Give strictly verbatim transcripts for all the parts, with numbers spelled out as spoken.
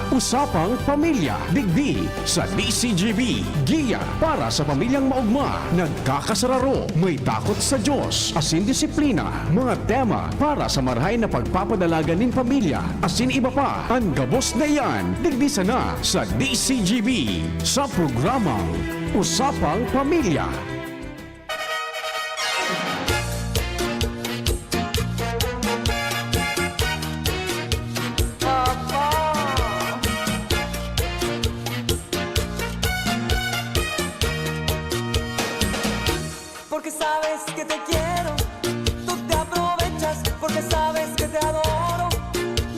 Usapang Pamilya, digdi sa D C G B. Giya para sa pamilyang maogma, nagkakasararo, may takot sa Diyos, asin disiplina, mga tema para sa marahay na pagpapadalagan nin pamilya, asin iba pa. An gabos na iyan, digdi sana sa D C G B, sa programang Usapang Pamilya. Porque sabes que te quiero, tú te aprovechas, porque sabes que te adoro,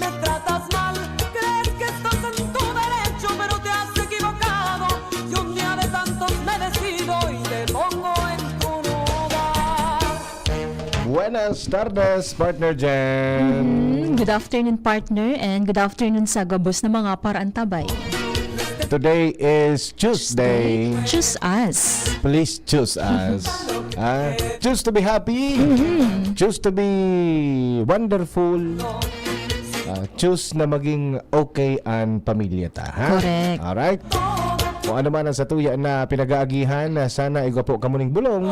me tratas mal, crees que estás en tu derecho, pero te has equivocado. Y un día de tantos me decido y te pongo en tu lugar. Buenas tardes, Partner Jen. Mm, good afternoon, partner, and good afternoon sa gabos na mga paraantabay. Today is Tuesday. Choose us. Please choose us. Ah, choose to be happy. Choose to be wonderful. Ah, choose na maging okay an pamilya ta, ha? Correct. Alright? Kung ano man ang satuya na pinag-aagihan, na sana igwa po kamo ning bulong.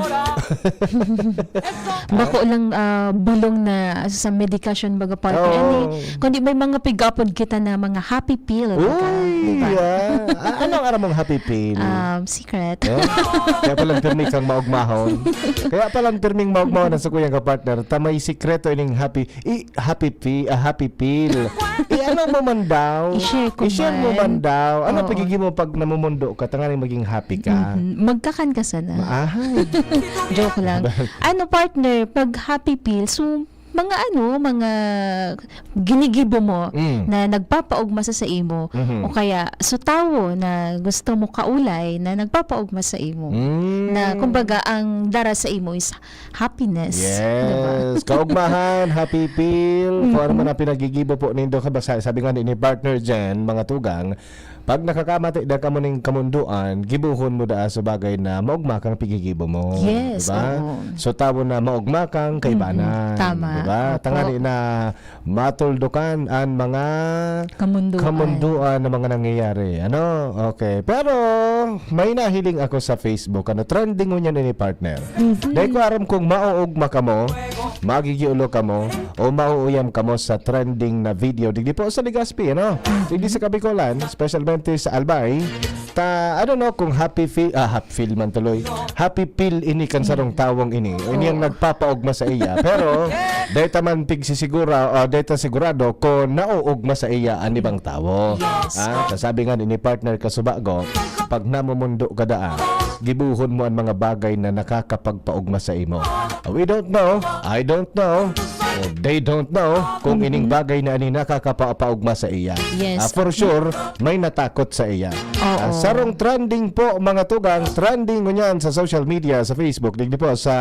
Bako lang ah, bulong na sa medication baga partner. Oo. Ani, kundi may mga pig-apod kita na mga happy pill. Baga, Uy! diba? Ah. Ah, ano ang aram mong happy pill? Um, secret. Oh, kaya palang pirmi kang maugmahon. Kaya palang pirming maugmahon ang sukuyang ka-partner. Ta may sikreto ining happy, i, happy pi, ah, happy pill. I ano mo man daw? I-share ko I-share mo man. Man daw. Ano Oo. pigigi mo pag namumundo ka, tanganing maging happy ka? Mhm. Magkakan ka sana. Ahay. Joke lang. Ano partner, pag happy pill, so mga ano, mga ginigibo mo Mm. na nagpapaugma sa sa imo Mhm. o kaya sa tawo na gusto mo kaulay na nagpapaugma sa imo. Mm. Na kumbaga ang dara sa imo is happiness. Diba? Yes. Kaugmahan, happy pill, kung ano man ang pinagigibo po nindo. Kaba- sa- Sabi nga ni, ni partner Jen, mga tugang, pag nakakamati da kamo ning kamundoan, gibuhon mo daa sa bagay na maugma kang pigigibo mo. Yes, Diba? oo. So, tawo na maugma kang kaibanan. Mm-mm. Tama. Diba? Opo. Tangani na matuldukan an mga Kamunduan. kamunduan na mga nangyayari. Ano? Okay. Pero may nahiling ako sa Facebook. Ano? Trending ngunyan ini, partner. Mhm. Dahil ko aram kung mauugma kamo, magigiulo kamo, o mauuyam kamo sa trending na video. Digdi po sa Legazpi, ano? Digdi sa Kabikolan, specialmente sa Albay. Ta, I don't know kung happy feel, ah, happy feel man tuloy. Happy pill ini kan sarong tawong ini. Ini ang nagpapaugma sa iya. Pero, deta man pigsisigura, ah, deta sigurado kung nauugma sa iya an ibang tawo. Yes. Ah, kasabi nga ni partner ka subago, pag namumundo ka daa, gibuhon mo an mga bagay na nakakapagpaugma sa imo. We don't know, I don't know, they don't know kung ining bagay na ani nakakapapaugma sa iya. Yes. Ah, for sure, may natakot sa iya. Oo. Ah, sarong trending po, mga tugang, trending ngunyan sa social media, sa Facebook, digdi po sa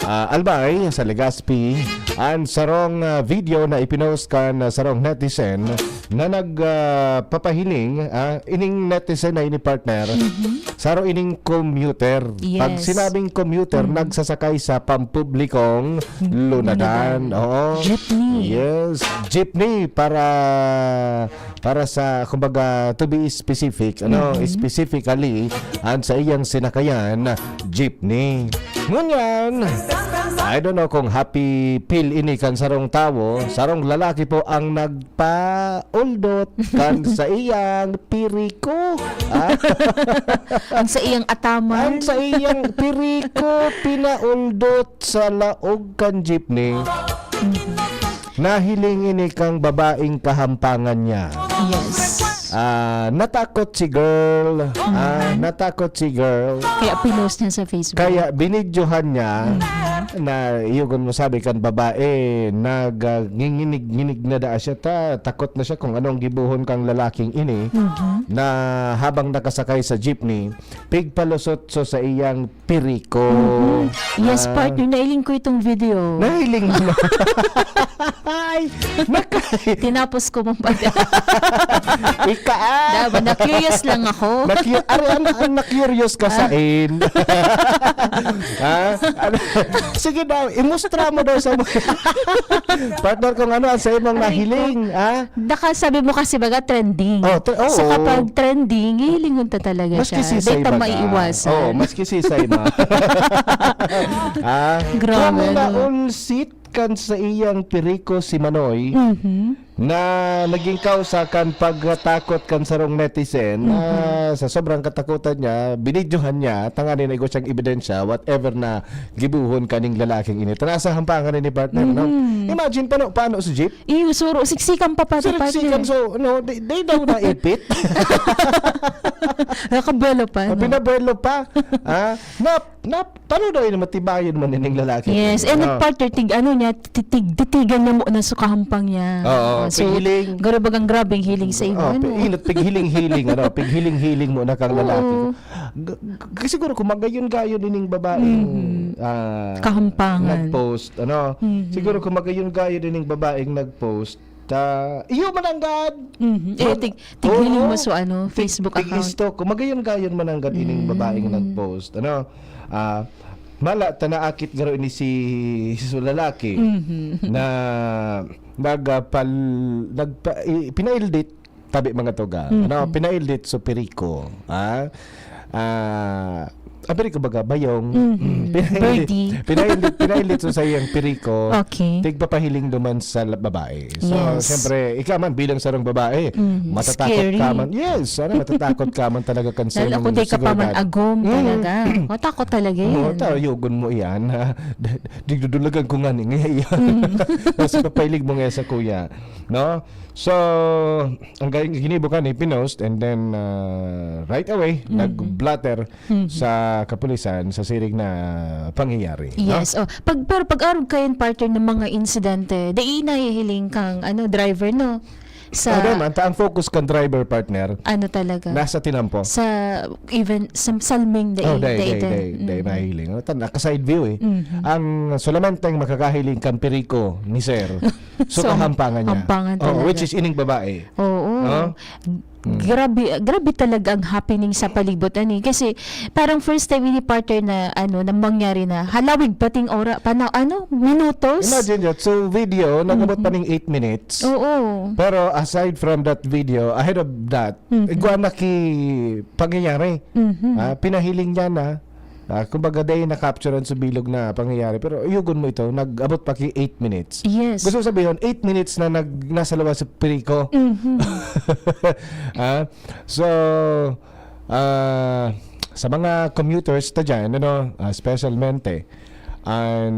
ah, Albay, sa Legazpi, an sarong ah, video na ipinost kan ah, sarong netizen na nag ah, papahiling, ah, ining netizen na ini, partner, saro ining commuter. Pag Yes. sinabing commuter, nagsasakay sa pampublikong lunadan. Lunadan. Oo. Jeepney. Yes. Jeepney para para sa, kumbaga, to be specific, ano, specifically, an sa iyang sinakayan, jeepney. Ngunyan, I don't know kung happy pill ini kan sarong tawo, sarong lalaki po ang nagpa-uldot kan sa iyang piriko. Ah, Ang sa iyang ataman. ang sa iyang piriko, pinauldot sa laog kan jeepney. Nahiling ini kang babaeng kahampangan niya. Yes. Ah, natakot si girl. Ah, natakot si girl. Kaya pinost niya sa Facebook. Kaya binidyohan niya na, yugon mo, sabi kan babae, nag ah, nginginig-nginig na daa siya, ta takot na siya kung anong gibuhon kang lalaking ini, na habang nakasakay sa jeepney, pigpalusot so sa iyang piriko. Yes, Ah, partner. Nailing ko itong video. Nahiling mo. Ay, nakay. Tinapos ko mong pati. Ika, ah! Dapat, na-curious lang ako. Na-cu-, ari, an, an na-curious ka Ah. sain. Ha? Ano? Sige daw, imustra mo daw sa mga partner kung ano ang sa imong Aray ko. nahiling, ha? Naka, sabi mo kasi baga trending. Oh, tre-, So, oo. kapag trending, hihilingon ta talaga Maski siya. sisay Di ta baga. maiiwasan. Oo, maski sisay ma. Ah, Grabe, kung ano? naulsit kan saiyang piriko si Manoy, Mhm. na naging kausa kan pagkatakot kan sarong netizen, Mhm. na sa sobrang katakutan niya, binidyohan niya, tanganing igwa siyang ebidensya, whatever na gibohon kaning lalaking ini. Tana sa hampangan ni partner, no? Mhm. Imagine, pano, pano sa jeep? Iyo, suro, siksikan pa pati, Siksikan, partner. so, no, di, di daw naipit. Nakabuelo pa, Ah, no? pinabuelo pa. Ah, na, na, paano daw yun, matibayan man yun yung lalaki? Yes, and Ah. partner, tig, ano niya, titig, titigan niya muna sa kahampang niya. Oo, Ah, so, pighiling. garo bagang grabeng hiling sa imo, Oh, ano? pi-, inot, pighiling-hiling, ano, pighiling-hiling muna kang lalaki. Oo. G-, g-, siguro kung magayon-gayon din yung babaeng, Mhm. ah, Kahampangan. nag-post, ano, Mhm. siguro kung magayon-gayon din yung babaeng nag-post, ta, iyo mananggad. Mhm. Eh, Yun. tig-, tighiling Oo. mo sa, ano, Tig-, Facebook account. tig-stalk ko. Magayon-gayon mananggad ining Mm. babaeng nag-post. Ano? Ah, mala ta naakit garo ini si, si lalaki Mhm. na nagpal-, nagpa-, i-, pinaildit tabi mga tuga. Mhm. Ano? Pinaildit so piriko. Ah? Ah, ang piriko baga, bayong. Mhm. Pinaildit, Birdie. pinaildit, pinaildit so sa iyang piriko. Okay. Tigpapahiling duman sa la-, babae. So, Yes. siyempre, ikaw man bilang sarong babae, Mhm. matatakot Scary. ka man. Yes, ano, matatakot ka man talaga kan sa Lalo imong kung di ka pa man seguridad. agom Mm. talaga. Matakot talaga Oo, yan. ta, yugon mo iyan, ha? Digdudulagan ko nga ni, nga iyan. Mm. Tapos ipapahiling mo nga sa kuya, no? So, ang gay-, ginibo ka ni pinost and then, ah, right away, Mhm. nag-blotter Mhm. sa kapulisan sa siring na pangyayari, no? Yes, oh. Pag, pero pag-arog kayan, partner, ng mga insidente, dai nahihiling kang, ano, driver, no? Sa Oh, di man, ta-, ang focus kang driver, partner, ano talaga? nasa tinampo. Sa even, sa salming, dai, Oh, dai, dai, dai, dai. dai Mm. mahiling. Oh, tan-, naka-side view, eh. Mhm. Ang solamente ang makakahiling kang piriko ni sir. So, So, kahampangan niya. hampangan Oh, talaga. which is ining babae. Oo. No? Mm. Grabe, grabe talaga ang happening sa palibot, ani. Kasi parang first time ini, partner, na, ano, na mangyari na halawig pating ora, pana-, ano, minutos. Imagine that. So, video, nag-abot Mhm. pa ning eight minutes. Oo. Pero aside from that video, ahead of that, Mhm. igwa na ki pangyayari. Mhm. Ah, pinahiling niya na, ah, kumbaga, dai na-capturean sa bilog na pangyayari. Pero yugon mo ito, nag-abot pa ki eight minutes. Yes. Gusto ko sabihin, eight minutes na nag-, nasa lawas sa piriko. Mhm. Ah, so, ah, sa mga commuters ta dyan, ano, ah, specialmente, ang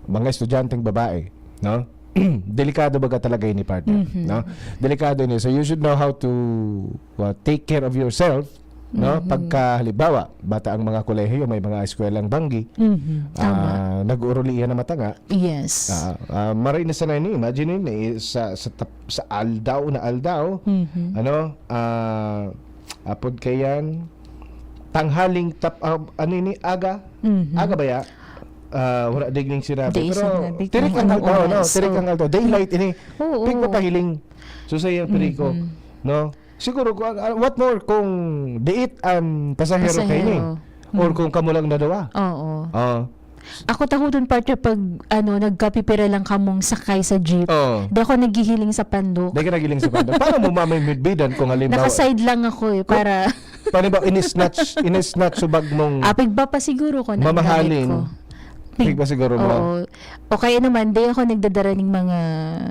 mga estudyanteng babae, no? Delikado baga talaga ini, partner, Mhm. no? Delikado ini. So, you should know how to, uh, take care of yourself, no? Mhm. Pagka, halimbawa, bata ang mga kolehiyo, may mga eskwelang banggi, Mhm. Tama. ah, nag-uuruli iyan na matanga. Yes. Ah, ah, maray na sana ini, imagine ini, sa, sa tap-, sa aldaw na aldaw, Mhm. ano, ah, apod kayan, tanghaling tap-, ah, ano ini, aga? Mhm. Aga ba ya? Ah, wala digning sinabi. Dai Pero sinabi tirik kung ang anong aldaw, no? oras. Tirik Oh. ang aldaw. Daylight ini. Oo. Pigpapahiling. So, sa iyang piriko, Mhm. no? Siguro, kung, ah, what more kung diit ang pasahero kaini? Pasahero. Or Hmm. kung kamo lang na duwa? Oo. Oo. Ako takuton, partner, pag, ano, nagkapipira lang kamong sakay sa jeep. Oo. Di ako naghihiling sa pandok. Di ka naghiling sa pandok. Paano mo mamimidbidan kung halimbawa Naka-side lang ako, eh, Kung para paano ba ini-snatch, ini-snatch sa bag mong Ah, pigpapasiguro ko na ang gamit mamahalin? ko. Pig-, Pigpasiguro mo? Oo. O kaya naman, di ako nagdadara ning mga,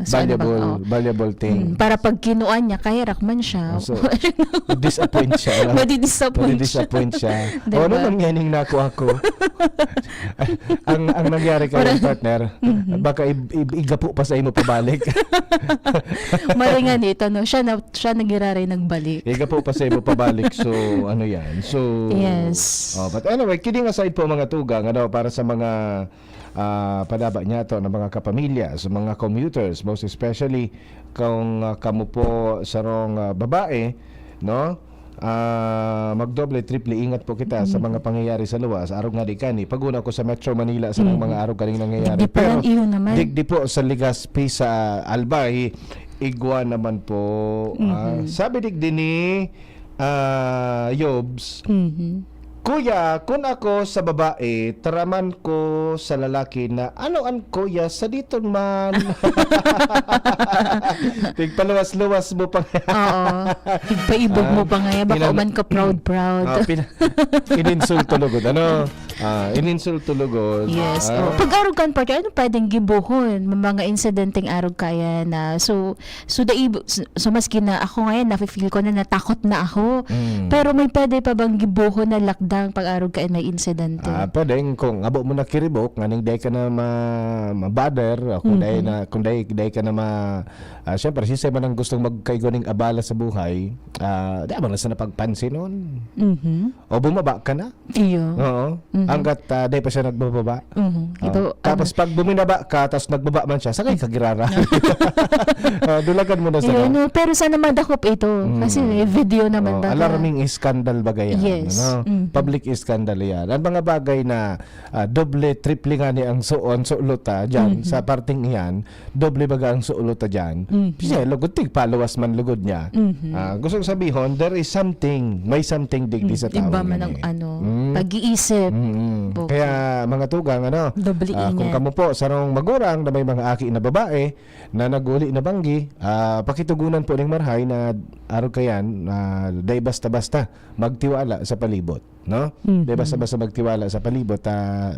so, ano ba, Valuable, oh. valuable thing. Mm, para pag kinuha niya, kaherak man siya. So, disappoint siya, no? Madi-disappoint siya. Madi-disappoint siya. Diba? O, ano man nga ning nako ako? Ang, ang nangyari kayo, Parang partner, Mhm. baka i-, i-, igapo pa sa imo pabalik. Maringan ito, no? Siya na, siya nagiraray nagbalik. Igapo pa sa imo pabalik. So, ano yan? So, Yes. oh, but anyway, kidding aside po, mga tugang, ano, para sa mga, ah, padaba niya to, ng mga kapamilya, sa mga commuters, most especially kung, ah, kamo po sarong, ah, babae, no? Ah, magdoble, triple ingat po kita sa Mhm. mga pangyayari sa luwas. Arog nga di kani, pag-una ko sa Metro Manila, sa Mhm. mga arog kaning nangyayari. Digdi pa Pero lang, iyo naman. digdi po sa Legazpi, sa Albay, Igwa naman po. Ah, Mhm. Sabi digdi ni, ah, Yobs, Mhm. "Kuya, kun ako sa babae, taraman ko sa lalaki na, 'Ano an kuya, saditon man?'" Tigpaluwas-luwas mo pa nga. Oo. Tigpaibog mo Ah, pa nga yan. Baka inan-, uman ka proud-proud. Ah, pin-, ininsulto lugod, ano? Ah, ininsulto lugod. Yes, Ah. oh. Pag arog kan partner, ano pwedeng gibohon? May mga insidenteng arog kaya na. So, so, dai-, so, so, maski na ako ngayon, nafe-feel ko na natakot na ako. Mm. Pero may pwede pa bang gibohon na lakdang pag arog kaya may insidente? Ah, pwedeng kung abo mo nakiribok, nganing dai ka na ma-, ma-bother, o kung dai Mhm. na, kung dai, dai ka na ma-, ah, syempre, siisay man ang gustong magkaigwa ning abala sa buhay, ah, di abang na sa napagpansinon. Mhm. O bumaba ka na. Iyo. Oo. Mhm. Hanggat, ah, dai pa siya nagbababa. Mhm. Oo. Ito, Tapos ano pag buminaba ka, tas nagbaba man siya, sakay ka girara. Ah, dulagan mo na sa Ayun, no? Pero sana madakop ito. Mm. Kasi may video naman Oh, baga. Alarming scandal baga yan, Yes. ano? Mhm. Public scandal yan. Ang mga bagay na, ah, doble, triple nga ni ang suon, sulot, ah, dyan, Mhm. sa parteng iyan, doble baga ang suolot ta diyan. Mhm. Siya, lugod, tigpaluwas man lugod niya. Mhm. Ah, gustong sabihon, there is something, may something digdi Mm, sa iba tawo man ang ngani. ano, Mm. pag-iisip. Mm-mm. Okay. Kaya, mga tugang, ano, Doble ah, kung ingat. kamo po, sarong magurang na may mga aki na babae na naguli na banggi, ah, pakitugunan po ning marahay na arog kayan, ah, dai basta-basta magtiwala sa palibot. No? Mhm. Di basta-basta magtiwala sa palibot, ah,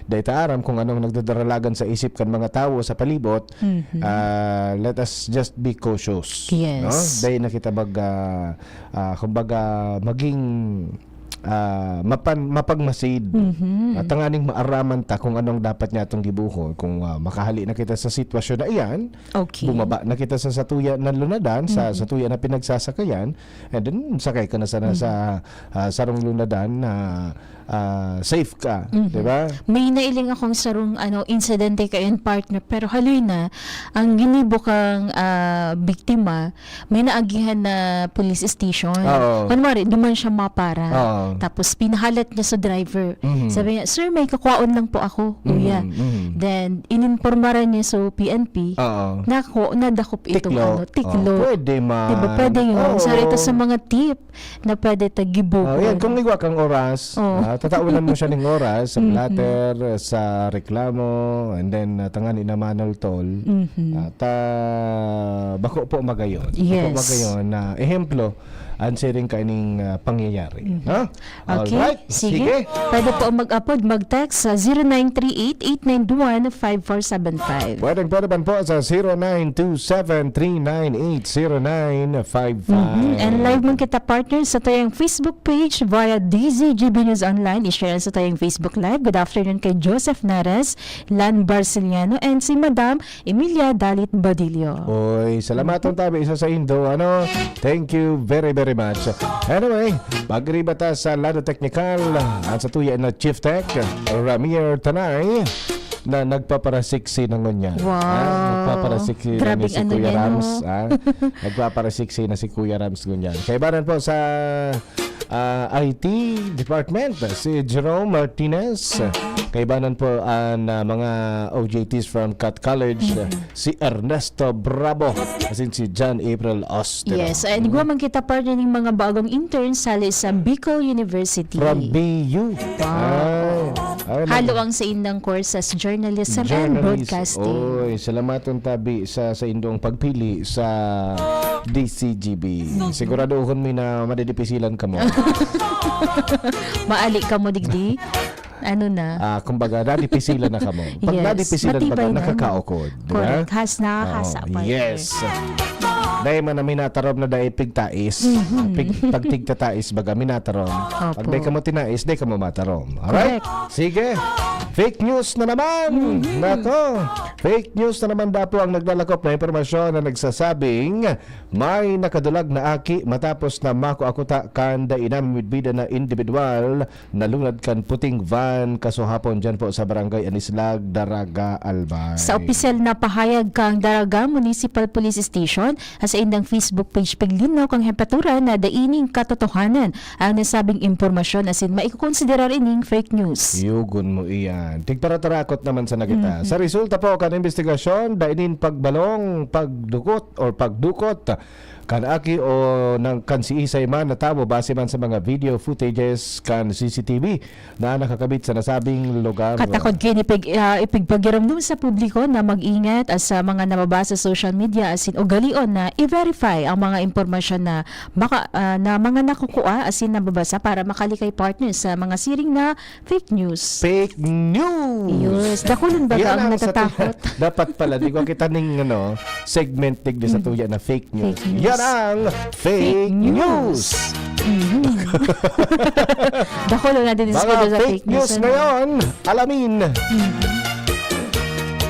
dai ta aram kung anong nagdadaralagan sa isip kan mga tawo sa palibot. Mhm. Ah, let us just be cautious, Yes. no? Dai na kita mag, ah, ah, kumbaga, maging, ah, mapan-, mapagmasid. Mhm. At tanganing maaraman ta kung anong dapat niya atong gibuhon. Kung, ah, makahali na kita sa sitwasyon na iyan, Okay. bumaba na kita sa satuya na lunadan, sa Mhm. satuya na pinagsasakayan, and then sakay ka na sana Mhm. sa, ah, sarong lunadan na, ah, safe ka, Mhm. di ba? May nailing akong sarong, ano, insidente kayan, partner, pero haloy na, ang ginibo kang, ah, biktima, may naagihan na police station. Oo. Kunwari, duman siya mapara. Oo. Tapos, pinahalat niya sa driver. Mhm. Sabi niya, "Sir, may kakwaon lang po ako, kuya." Mhm, mhm. Then, ininpormaran niya sa P N P, Oo. nako-, nadakop itong Tiklo. ano, tiklo. Oh, pwede man. Diba, pwede yun? Oo. Isa ito sa mga tip na pwede ta gibuhon. Oh, yan. Kung igwa kang oras, Oh. ah, tatawanan mo siya ng oras sa Mhm. blotter, sa reklamo, and then, ah, tangani na manoltol. Mhm. At, ah, bako po magayon. Bako Yes. magayon na ehemplo, ang siring kaining, ah, pangyayari. Mhm. Ha? Okay, Alright, sige. sige. Pwede po mag-apod, mag-text sa zero nine three eight eight nine one five four seven five. Pwedeng pwede man po sa zero nine two seven three nine eight zero nine five five. Mhm. And live man kita, partner, sa tayong Facebook page via D Z G B News Online. I-share sa tayong Facebook Live. Good afternoon kay Joseph Nares, Lan Barceliano, and si Madam Emilia Dalit Badillo. Oy, salamaton tabi isa sa indo, ano? Thank you very, very much. Anyway, pag-riba ta sa lado teknikal, ang satuya na Chief Tech, Ramir Tanay, na nagpaparasiksi na ngunyan. Wow. Ha? Nagpaparasiksi na Grabing ni si ano Kuya niya, Rams, no? ha? Nagpaparasiksi na si Kuya Rams ngunyan. Kaibanan po sa ah, I T department, si Jerome Martinez. Kaibanan po ang, ah, mga O J Ts from Cat College, Mhm. si Ernesto Bravo, asin si John April Ostero. Yes, and igwa man kita, partner, ning mga bagong interns hali sa Bicol University. From B U. Wow. Ay, ay, Halo nag- ang sa indang courses, journalism and Journalist. broadcasting. Oy, salamaton tabi sa, sa indong pagpili sa D C G B. Siguraduhon mi na madidipisilan kamo. Maali kamo digdi? Ano na? Ah, kumbaga, nadipisilan na kamo. Pag Yes. nadipisilan, Matibay baga, na. nakakaukod, di ba? Correct. Has, nakakasa, Oo. partner. Yes. Dahil man na minatarom na dahil pigtais. Mhm. Pig-, pag tigtatais, baga, minatarom. Opo. Pag dahil kamo tinais, dahil kamo matarom. Alright? Correct. Sige. Fake news na naman. Mhm. Nako. Fake news na naman daw po ang naglalakop na impormasyon na nagsasabing may nakadulag na aki matapos na makua kuta kan dai namimidbida na indibidwal na lunad kan puting van kasuhapon dyan po sa Barangay Anislag, Daraga, Albay. Sa opisyal na pahayag kang Daraga Municipal Police Station, As indang Facebook page, piglinaw kan heptatura na dai nin katotohanan ang nasabing impormasyon asin maikokonsiderar ining fake news. Yugon mo iyan. Tigparatarakot naman sana kita. Mhm. Sa resulta po kan imbestigasyon, dai nin pagbalong, pagdukot or pagdukot kan aki o ng, kan siisay man na tawo base man sa mga video footages kan C C T V na nakakabit sa nasabing lugar. Katakod kaini ipig-, ah, ipigpagiramdom sa publiko na mag-ingat sa mga nababasa sa social media asin ugalion na i-verify ang mga impormasyon na maka-, ah, na mga nakukua asin nababasa para makalikay partner sa mga siring na fake news. Fake news! Yes. Dakulon baga Yan ang ang sa natatakot. Dapat pala, di ko kita ning, ano, segment digdi sa Mm. tuya na fake news. Fake news. Yan ang fake Fake news. news. Mhm. Dakulon na din Mga sa fake fake news news, ano? ngayon, alamin. Mhm.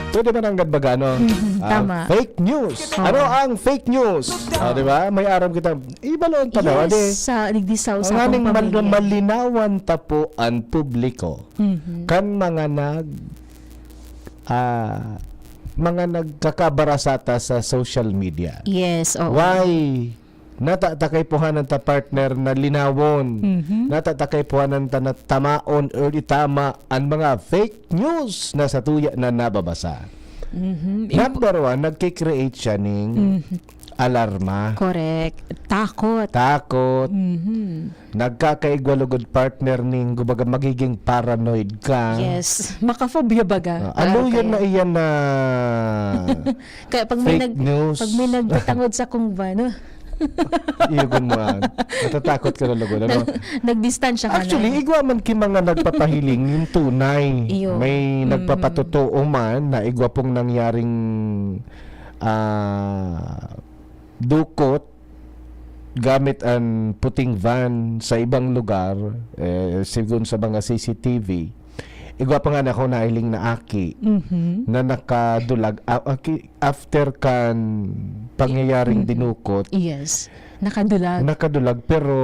Pwede ba nanggad baga, ano? Mhm, Ah, tama. fake news. Oo. Ano ang fake news? Ah, di ba? May aram kita. Ibaloon ta na, Yes, di? sa digdi sa Ang usapang aning mal-, pamilya. malinawan ta po ang publiko Mhm. kan mga nag-, ah, mga nagkakabarasata sa social media. Yes, oo. Why? Nata ta kaipuhanan ta, partner, na linawon. Mhm. Nata ta kaipuhanan ta na tamaon or itama ang mga fake news na sa tuya na nababasa. Mhm. Number one, nagki-create siya ning Mhm. alarma. Correct. Takot. Takot. Mhm. Nagkakaigwa lugod, partner, ning, kumbaga, magiging paranoid ka. Yes. Makaphobia baga. Ah, ano Parang yun kaya na iyan na Kaya pag may fake nag-, news? pag may nagtatangod sa kung ba, no? Iyagon mo, ah. Natatakot ka na lugod, ano? Nag-, nagdistansya ka na. Actually, igwa man ki mga nagpapahiling yung tunay. Iyo. May Mhm. nagpapatotoo man na igwa pong nangyaring, ah, dukot gamit an puting van sa ibang lugar, eh, sigon sa mga C C T V. Igwa pa nga na ako nahiling na aki Mhm. na nakadulag, a-, aki, after kan pangyayaring Mhm. dinukot, Yes. Nakadulag. nakadulag, pero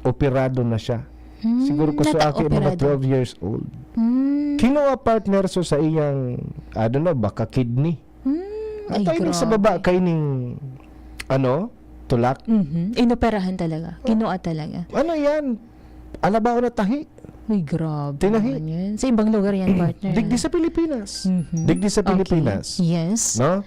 operado na siya. Hmm, Siguro ko sa nata-, aki, mga operado. twelve years old. Hmm. Kinuha, partner, so sa iyang, I don't know, baka kidney. Hmm, At ay, ay, sa baba grabe. kay ning, ano, tulak. Mhm. Inoperahan talaga. Oh. Kinuha talaga. Ano yan? Alabao na tahi. Uy, grabe Tinahi. naman yan. Sa ibang lugar yan, partner, Digdi ano? sa Pilipinas. Mhm. Digdi sa Okay. Pilipinas. Yes. No?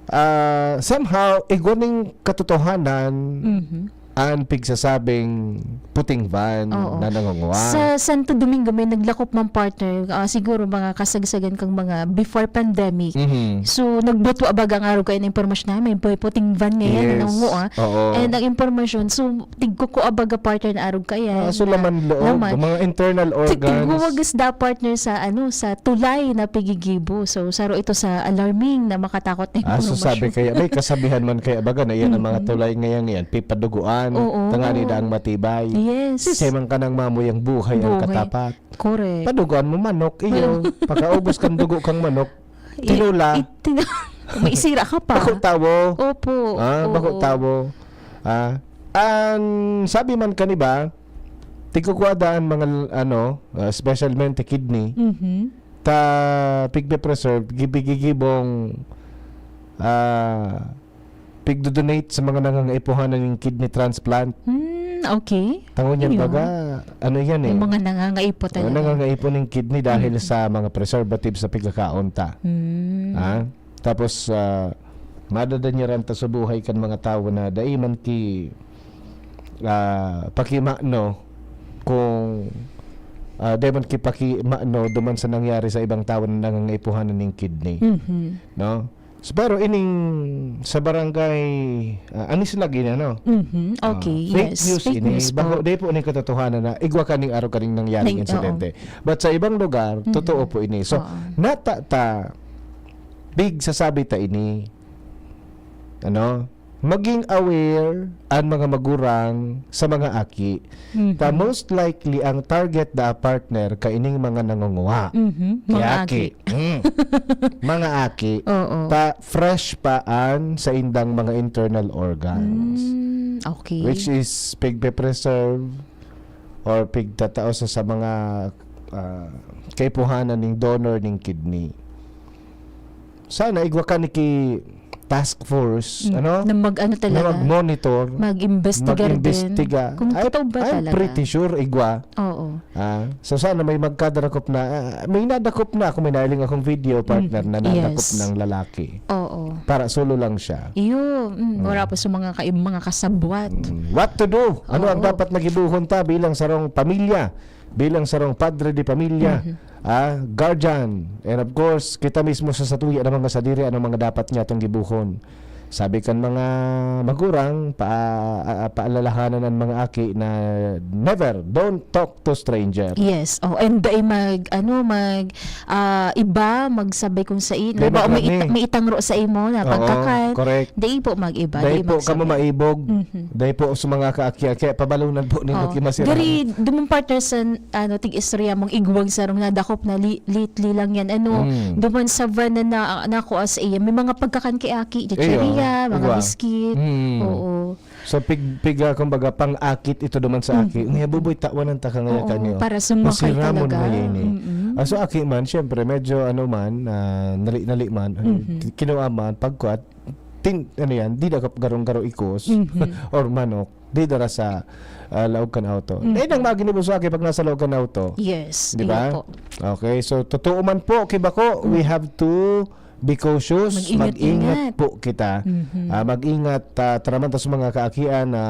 Ah, somehow, igwa ning katotohanan Mhm. an pigsasabing puting van Oo. na nangunguha. Sa Santo Domingo, may naglakop man, partner, ah, siguro mga kasagsagan kang mga before pandemic. Mhm. So, nagbutwa baga ang arog kaya na impormasyon na may puting van ngayon na Yes. nangunguha. Oo. And ang impormasyon, so, tigkukua baga, partner, na arog kaya Ah, so na laman loob, laman. mga internal Tig-, organs. tigwagas da, partner, sa, ano, sa tulay na pigigibo. So, saro ito sa alarming na makatakot na Ah, so impormasyon. sabi kaya, may kasabihan man kaya baga na yan ang mga Mm-mm. tulay ngayon yan, pipaduguan, Oo. tangani daang matibay. Yes. Sisay man ka nang mamuyang buhay ang Buhay. katapat. Correct. Paduguan mo manok, iyo. Manok. Pagkaubos kang dugo kang manok, I-, tinula. i-, tin-, may sira ka pa. Bako tawo. Opo. Ah, bako Oo. tawo. Ah, an sabi man kaniba, tigkukua daan mga l-, ano, ah, specialmente kidney, Mhm. ta pigpe-preserve, gibigigibong, ah, pigdodonate sa mga nangangaipuhanan ning kidney transplant. Hmm, okay. Tangon yan Ayun. baga, ano yan Yung eh. mga nangangaipo Oh, talaga. nangangaipo ning kidney dahil Mm. sa mga preservatives sa pigkakaon ta. Hmm. Ah? Tapos, ah, madadanyaran ta sa buhay kan mga tawo na dai man ki, ah, pakimano kung, ah, dai man ki pakimano duman sa nangyari sa ibang tawo na nangangaipuhanan ning kidney. Mhm. No? So, pero ining sa barangay, ah, Anis lagi na, no? Mhm. Ah, Okay, fake yes. news Fake ini. news Bako, po. di po ni katotohanan na igwa kaning araw kaning nangyaring Nang-, insidente. oo. But sa ibang lugar, Mhm. totoo po ini. So, Oo. nata ta, big sasabi ta ini. Ano? Maging aware ang mga magurang sa mga aki. Mhm. Ta most likely ang target da partner kaining mga nangunguha. Mhm. Mga Kaya aki. aki. Mm. Mga aki. Oo. Ta fresh pa an sa indang mga internal organs. Mm, okay. Which is pigpe-preserve or pigtatao sa, sa mga, ah, kaipuhanan ning donor ning kidney. Sana igwa ka ni ki-, task force, Mm. ano? Na mag-ano Na talaga, mag-monitor, mag-imbestigar din mag-imbestiga. Kung I, totoo ba I'm talaga. pretty sure, igwa. Oo. Ah, so sana may magkadarakop na, ah, may nadakop na ako, may nailing akong video, partner, Mhm. na nadakop Yes. ng lalaki. Oo. Para solo lang siya. Iyo, mm, Mm. wala pa sa mga ka-, mga kasabwat. Mm. What to do? Ano ang Oo. dapat na gibuhon ta bilang sarong pamilya? Bilang sarong padre de pamilya? Mhm. Ah, guardian, and of course, kita mismo sa satuya na mga sadiri, anong mga dapat niya itong gibuhon. Sabi kan mga magurang, pa-, ah, ah, paalalahanan ang mga aki na never, don't talk to stranger. Yes. Oh, and dai mag, ano, mag, ah, iba, magsabay kung sa ino. Dai Ba, o may magkami. ita-, may itangro sa imo na Oo, pagkakan. correct. Dai po mag-iba, Dai dai po kamo magsabay. maibog. Mhm. Dai po sa mga kaaki-, kaya pabalunan po ninyo Oh, kimasiraan. Gari, dumang partner sa ano, tig-istorya mong igwang sarong nadakop na li-, lately lang yan. Ano, Mm. duman sa van na, na, nakuha sa iya. May mga pagkakan kay aki, Iyo, chicheria, mga igwa. biskit. Mm. Oo. So, pig-, piga, kumbaga, pang-akit ito duman sa aki. Mm. Ngayon, buboy, tawan ang taka ngayon Oo, kanyo. para sa mga Masiramon talaga. ngayon eh. Mm-mm. Ah, so, aki man, syempre, medyo, ano man, ah, nali-nali man, Mhm. kinuha man, pagkuat, tin-, ano yan, di na garong-garo ikos, Mhm. or manok, di dara sa, ah, laog kan auto. Mhm. Eh, nang maginibo sa aki pag nasa laog kan auto. Yes, Di ba? iyo po. Okay, so totoo man po, kay bako, we Mm. have to be cautious, Mag-ingat-ingat. mag-ingat po kita. Mhm. Ah, mag-ingat, ah, tara man ta sa mga kaakian na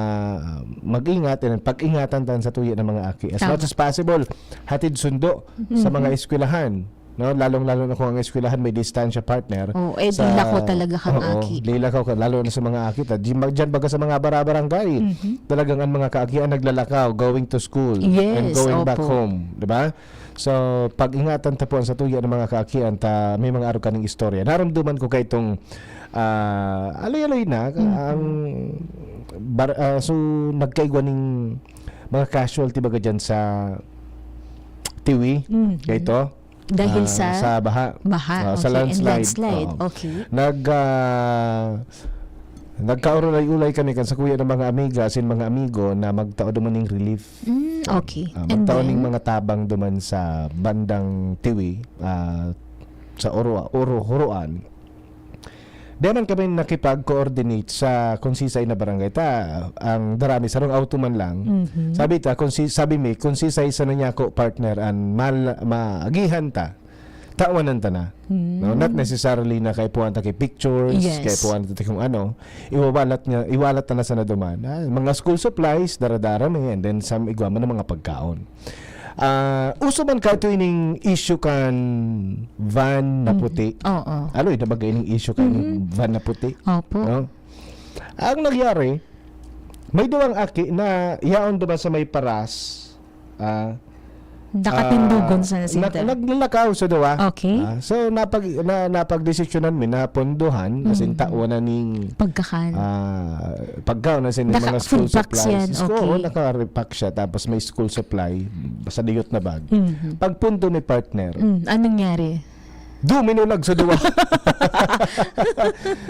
mag-ingat, and pag-ingatan tan sa tuya ng mga aki. As Tama. much as possible, hatid sundo sa Mhm. mga eskwelahan, no? Lalong-lalo na kung ang eskwelahan may distansya, partner. Oh, eh, di Sa lako talaga kang Oo, aki. di lako ka, lalo na sa mga aki. Ta-, di mag-, dyan baga sa mga barabarangay. Mhm. Talagang ang mga kaakian naglalakaw, going to school Yes, and going back opo. home, di ba? So, pag-ingatan ta po ang satuya ng mga kaakian ta may mga arog kaning istorya. Naramdaman ko kay itong, ah, aloy-aloy na, Mhm. ang bar-, ah, so, nagkaigwa ning mga casualty baga dyan sa Tiwi, Mhm. kay ito, Dahil ah, sa sa baha. baha, Ah, sa okay, and landslide. landslide, Oo. okay. Nag, ah, nagkaulay-ulay kami kan sa kuya ng mga amiga, asin mga amigo, na magtao duman ning relief. Mm, okay. Ah, And magtao ning then? mga tabang duman sa bandang Tiwi, ah, sa Oro-, Oro-, Horoan. Di man kami nakipag-coordinate sa kung sisay na barangay ta. Ang darami, sarong auto man lang. Mhm. Sabi ta, kung si-, sabi mi, kung sisay sa nanyako partner an mal-, maagihan ta, tawanan ta na. No? Not Hmm. necessarily na kaipuhan ta ki pictures, Yes. kaipuhan ta ki kung ano. Iwawalat nga, iwalat ta na sa naduman. Ah, mga school supplies, dara-dara mi, and then some igwa man ng mga pagkaon. Ah, uso man ka ito ining issue kan van na Mhm. puti. Oo. Aloy, na baga ining issue kan Mhm. van na puti. Opo. No? Ang nangyari, may duwang aki na yaon duman sa may paras, ah, Nakatindugon ah, sa nak-, sinda. naglalakaw sa duwa. Okay. Ah, so, napag-, na, napagdesisyonan mi na pondohan, as in, Mhm. tawan na ning, Pagkakan. ah, pagkaon, as in, Naka-, mga school food packs supplies. yan, Isko, okay. oo, naka-repack siya, tapos may school supply, sa diyot na bag. Mhm. Pagpundo ni partner, Mm, anong nangyari? Duminulag sa duwa.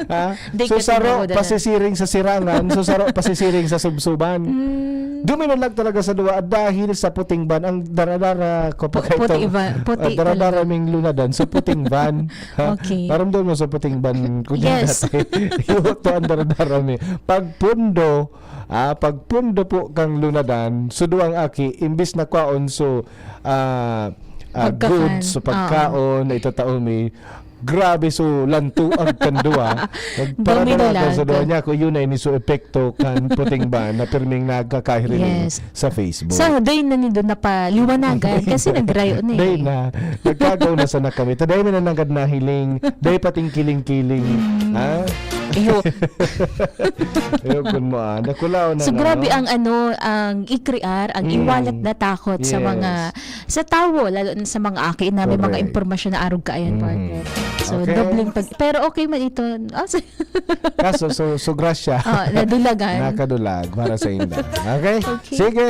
Ha? Di So, ka saro, tinuod, ano? pasisiring sa sirangan, so, saro, pasisiring sa subsuban. Mm. Duminulag talaga sa duwa dahil sa puting van. Ang daradara ko pa Pu-, kayo puti itong, ba? Puti ah, daradara talaga. ming lunadan. So, puting van. Ha? Okay. Naramdaman mo sa puting van, kuya Yes. dati. Iyo to ang daradara mi. Pagpundo, ah, pagpundo po kang lunadan, so duwang aki, imbis na kwaon, so, ah, ah, Pagkakan. goods, so Oo. pagkaon, na itatao mi, grabe, so lantuag kan duwa. Nagparadaragan Duminulag. sa duwa niya, kung yun ay niso epekto kan puting van na pirming nagkakahiriling Yes. sa Facebook. Sa day na nindo napaliwanagan kasi nagrayo na eh. Day na. Nagkagaw na sana kami. Taday mi na nanggad nahiling. Day pating kiling-kiling. Mm. Ha? Iyo. Ayun, kun mo, ah. Nakulaw na So, na, grabe no? ang ano, ang ikrear, ang Mm. iwalat na takot sa Yes. mga, sa tawo, lalo na sa mga aki na may mga Correct. impormasyon na arog kaayan, Mhm. partner. So, Okay. dobleng pag-, pero okay man ito. Ah, sa- Kaso, so, so grasya. Ah, nadulagan. Nakadulag para sa inda. Okay? Okay. Sige.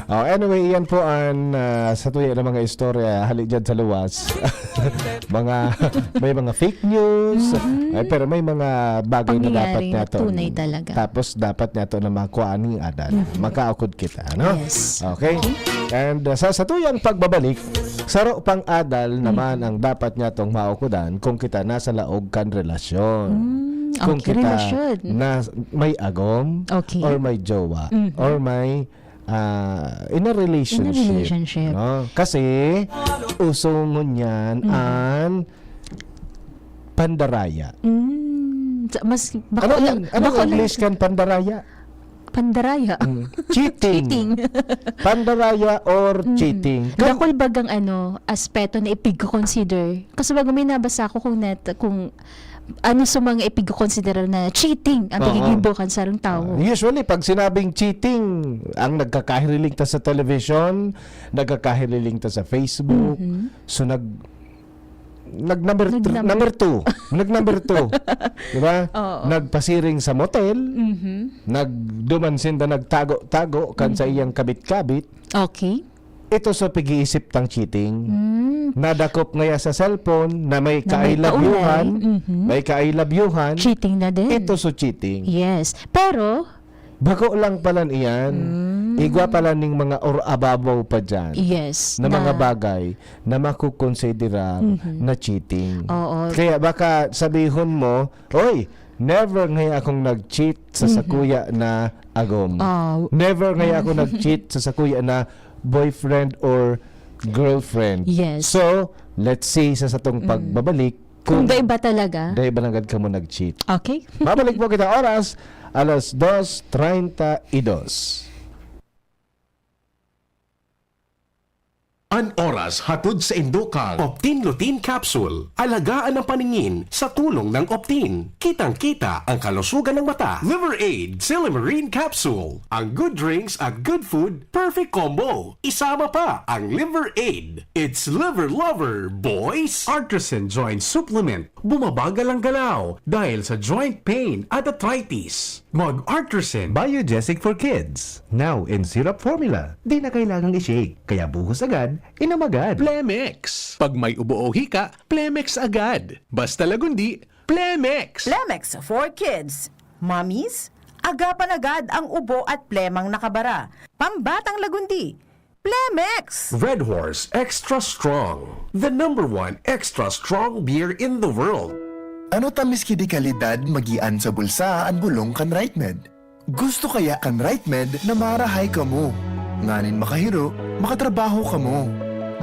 Oh, anyway, iyan po ang, ah, sa tuya ng mga istorya hali dyan sa luwas. Mga, may mga fake news. Mhm. Ay, pero may mga bagay na dapat Pangyayari niya na to. tunay talaga. Tapos dapat niya to na makuha ni adan. Mhm. Makaukod kita, ano? Yes. Okay? Okay. And, uh, sa satuyang pagbabalik, saro pang adal naman ang dapat niya tong maokodan kung kita nasa laog kan relasyon. Mm, Kung okay, kita relasyon. na may agom Okay. or may jowa Mhm. or may, ah, in a In a relationship, relationship. no? Kasi, usongon yan Mhm. an pandaraya. Mm, sa mas bako Ano lang ang, anong bako lang English kan pandaraya? Pandaraya. Mm. Cheating. Cheating. Pandaraya or Mm. cheating. Kan Dakul bagang ano, aspeto na ipigko-consider. Kasi bago may nabasa ako kung net kung ano sa mga ipigko-consider na cheating ang Oo. paggigibo kan sarong tawo. Ah, usually, pag sinabing cheating, ang nagkakahiriling ta sa television, nagkakahiriling ta sa Facebook, Mhm. so nag-, nag-number thr-, Nag-number number two. Nag-number two. Di ba? Oo. Nagpasiring sa motel, Mhm. nagduman sinda, nagtago-tago kan sa Mhm. iyang kabit-kabit. Okay. Ito sa pag-iisip tang cheating. Mm. Nadakop ngaya sa cellphone na may Na may ka-I love you-han, kaulay. Mhm. may ka-I love you-han. Cheating na din. Ito sa cheating. Yes. Pero Bako lang pala iyan. Mm. Igwa pala ning mga or ababaw pa dyan Yes, na mga na bagay na makukonsidera Mhm. na cheating. Oo. Kaya baka sabihon mo, "Oy, never ngaya akong nag-cheat sa Mhm. sakuya na agom. Ah, Never ngaya ako mhm. nag-cheat sa sakuya na boyfriend or girlfriend." Yes. So, let's see sa satong Mm. pagbabalik Kung kung dai ba talaga? dai ba nanggad kamo nag-cheat. Okay. Mabalik po kita oras, alas dos treinta y dos. An oras hatod sa indo kan Optin Lutein Capsule. Alagaan ang paningin sa tulong ng Optin. Kitang-kita ang kalusugan ng mata. Liver Aid Silymarin Capsule. Ang good drinks at good food, perfect combo. Isama pa ang Liver Aid. It's Liver Lover, boys! Artisan Joint Supplement. Bumabagal ang galaw dahil sa joint pain at arthritis. Mag-Artisan. Biogesic for kids. Now in syrup formula. Di na kailangang i-shake. Kaya buhos agad, inom agad. Plemex. Pag may ubo o hika, Plemex agad. Basta Lagundi, Plemex. Plemex for kids. Mommies, agapan agad ang ubo at plemang nakabara. Pambatang Lagundi, Plemex! Red Horse Extra Strong, the number one extra strong beer in the world. Ano ta miski di kalidad, magian sa bulsa an bolong kan Right Med. Gusto kaya kan Right Med na marahay kamo, nganing makahiro, makatrabaho kamo.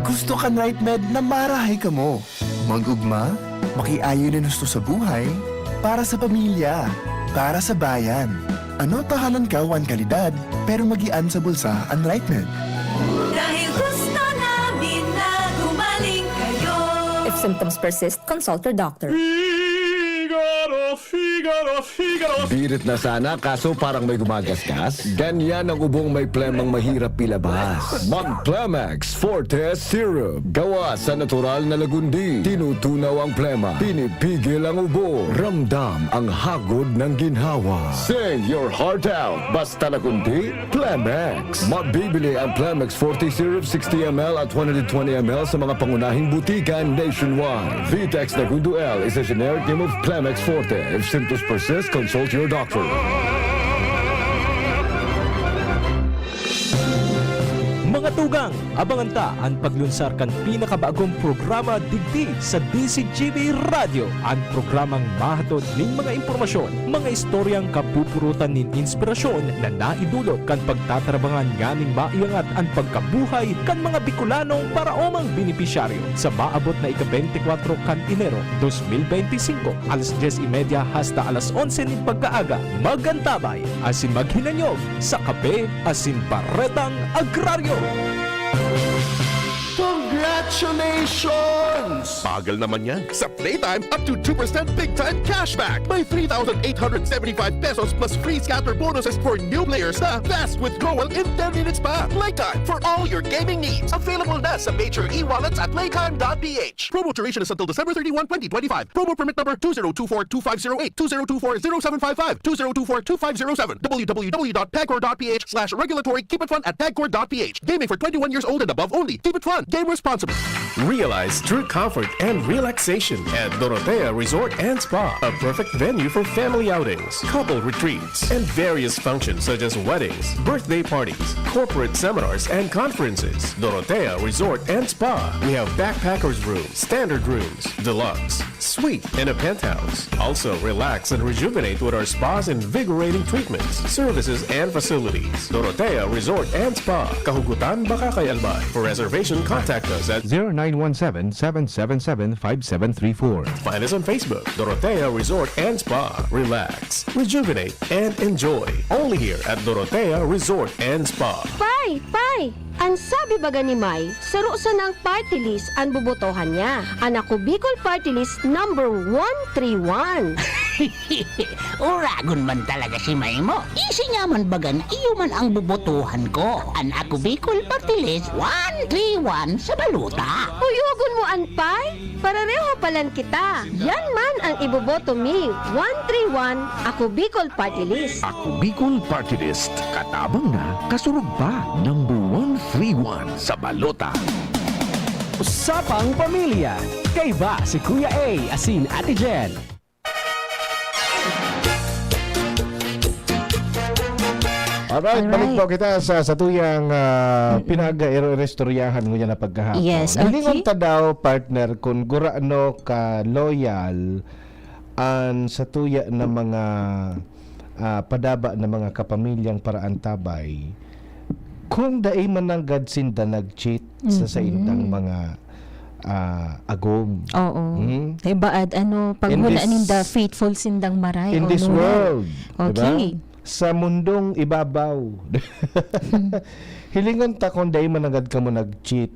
Gusto kan Right Med na marahay kamo. Mag-ugma, makiayo nin husto sa buhay, para sa pamilya, para sa bayan. Ano ta halangkaw an kalidad, pero magian sa bulsa an Right Med. Dahil gusto namin na gumaling kayo. If symptoms persist, consult your doctor. Figaro, Figaro, Figaro. Birit na sana, kaso parang may gumagasgas. Ganyan ang ubong may plemang mahirap ilabas. Mag-Plemex Forte Syrup. Gawa sa natural na Lagundi. Tinutunaw ang plema. Pinipigil ang ubo. Ramdam ang hagod ng ginhawa. Sing your heart out. Basta Lagundi, Plemex. Mabibili ang Plemex Forte Syrup sixty M L at one hundred twenty M L sa mga pangunahing butika nationwide. Vitex Lagundo L is a generic name of Plemex Forte. If symptoms persist, consult your doctor. Mga tugang, abangan ta an paglunsar kan pinakabagong programa digdi sa D C G B Radyo, an programang mahatod nin mga impormasyon, mga istoryang kapupurutan nin inspirasyon na naidulot kan pagtatarabangan nganing maiangat an pagkabuhay kan mga Bicolanong paraomang benepisyaryo. Sa maabot na ika-beintikwatro kan Enero, dos mil beintisinko, alas dyes y media hasta alas onse nin pagkaaga, mag-antabay asin maghinanyog sa Kape asin Baretang Agraryo. Congratulations! Bagal naman yan. Sa Playtime, up to two percent big time cashback. May three thousand eight hundred seventy-five pesos plus free scatter bonuses for new players na fast withdrawal in ten minutes pa. Playtime for all your gaming needs. Available na sa major e-wallets at playtime dot p h. Promo duration is until December thirty-one, twenty twenty-five. Promo permit number two zero two four two five zero eight, two zero two four zero seven five five, two zero two four two five zero seven, w w w dot pagcor dot p h slash regulatory, keep it fun at pagcor dot p h. Gaming for twenty-one years old and above only. Keep it fun. Game responsibly. Realize true comfort and relaxation at Dorotea Resort and Spa, a perfect venue for family outings, couple retreats, and various functions such as weddings, birthday parties, corporate seminars, and conferences. Dorotea Resort and Spa. We have backpackers room, standard rooms, deluxe, suite, and a penthouse. Also, relax and rejuvenate with our spa's invigorating treatments, services, and facilities. Dorotea Resort and Spa, Kahugutan, Bacacay, Albay. For reservation, contact us at zero nine one seven, seven seven seven, five seven three four. Find us on Facebook, Dorotea Resort and Spa. Relax, rejuvenate, and enjoy. Only here at Dorotea Resort and Spa. Pay! Pay! An sabi baga ni May, saro sanang party list an bobotohan niya. An Ako Bicol Party List number one three one. Uragon man talaga si May mo. Isi niya man baga na iyo man ang bobotohan ko. An Ako Bicol Party List one three one sa balota. Uyogon mo an pay? Parereho palan kita. Yan man ang iboboto mi. One three one, Ako Bicol Party List. Ako Bicol Party List, katabang na, kasurog pa, number one three one sa balota. Usapang Pamilya, kaiba si Kuya A asin Ate Jen. Alright, balik Alright. po kita sa satuyang, ah, Mm-mm. pinag-iristoryahan ngunyan na pagkahapon. Yes, Hilingon okay. ta daw, partner, kung gurano ka loyal an satuya na mga, ah, padaba na mga kapamilyang paraantabay, kung dai man nanggad sinda nag-cheat sa Mhm. saindang mga, ah, agom. Oo. Hmm? Kay baad, ano, pag In wala this ninda faithful sindang maray In o this loyal. world, di ba? Okay. Sa mundong ibabaw. Hilingon ta kung dai man nanggad kamo nag-cheat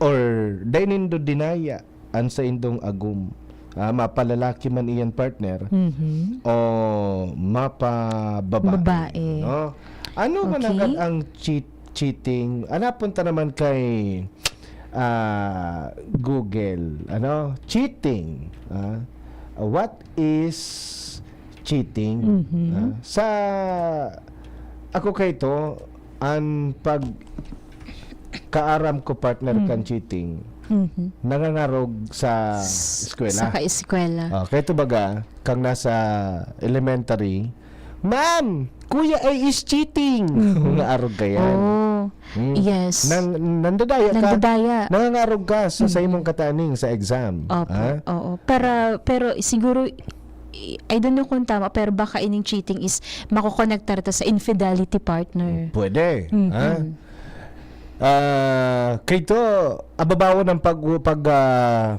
or dai nindo dinaya an saindong agom. Ah, mapalalaki man iyan, partner, Mhm. o mapababae, Babae. no? Ano man Okay. nanggad ang cheat-, cheating? Hanapon ta naman kay, ah, Google, ano? Cheating. Ah, what is cheating? Mhm. Ah, sa ako kay to, an pagkaaram ko, partner, kan Mhm. cheating, Mhm. nangangarog sa S-, eskwela. sa kaeskwela. Ah, kay to baga, kang nasa elementary, "Ma'am, Kuya A is cheating." Mhm. Mga arog ka yan. Oh, Hmm. yes. Nang, nandadaya ka. Nandadaya. Nangangarog ka sa, sa Mhm. imong kataning sa exam. Opo, Ha? oo. Pero, pero siguro, I, I don't know kung tama, pero baka ining cheating is makokonektar ta sa infidelity, partner. Pwede. Mhm. Ha? Ah, kay to, ababawan ang pag, pag, ah,